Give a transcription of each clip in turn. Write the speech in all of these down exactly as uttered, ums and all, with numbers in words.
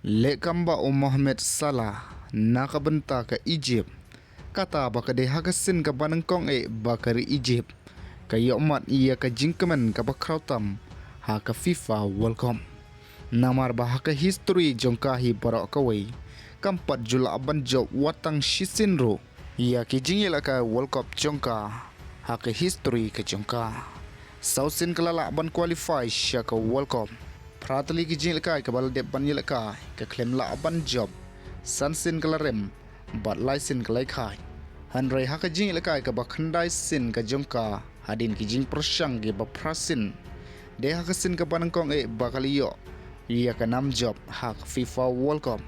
Lehkam ba u Mohamed Salah na ka bynta ka Egypt, kata ba ka dei ha ka sien kaba nyngkong eh ba ka ri Egypt ka ïoh mad ïa ka jingkmen kaba khraw tam ha ka FIFA World Cup. Namar ba ha ka history jong ka hi baroh kawei kam pat ju lah ban jop wat tang shisien ruh ïa ki jingïalehkai World Cup jong ka ha ka history ka jong ka. Saw sien ka la lah ban qualify sha ka World Cup. Phra tylli ki jingïalehkai kaba la dep ban ïalehkai ka khlem lah ban jop. San sien ka la rem bad lai sien ka la ïakhaiñ. Hynrei ha ka jingïalehkai kaba khyndai sien ka jong ka hadien ki jingpyrshang kiba phra sien, dei ha ka sien kaba nyngkong eh ba ka la ïoh ïa ka nam jop ha ka FIFA World Cup.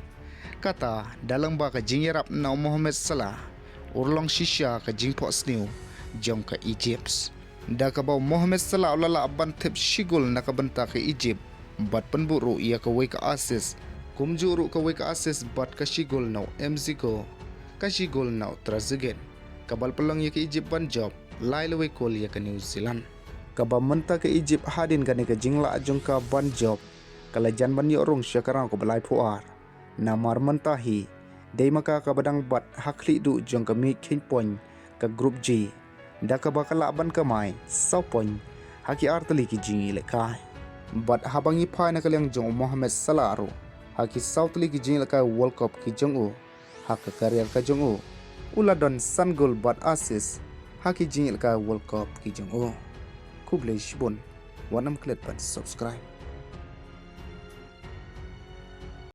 Kata da lyngba ka jingïarap na u Mohamed Salah, u la long shisha ka jingphohsniew jong ka Egypt. Da kaba u Mohamed Salah u la lah ban thep shi gol na ka bynta ka Egypt bad pynbud ruh ïa kawei ka assist, kumjuh ruh kawei ka assist bad ka shi gol na u Mzeko, ka shi gol na u Trezeguet, kaba la pynlong ïa ka Egypt ban jop lai lawei kol ïa ka New Zealand. Kaba mynta ka Egypt hadien kane ka jinglah jong ka ban jop, ka la jan ban ïoh rung sha ka round kaba laiphew ar. Namar mynta hi dei ma ka kaba dang bat ha khlieh duh jong ka miej kheiñ point ka Group G, da kaba ka lah ban kamai saw point ha ki ar tylli ki jingïalehkai. Bad haba ngi phai na ka liang jong u Mohamed Salah ruh, ha ki saw tylli ki jingïalehkai World Cup ki jong u ha ka career ka jong u, u la don san gol bad assist ha ki jingïalehkai World Cup ki jong u. Khublei shibun, wat nym klet ban subscribe.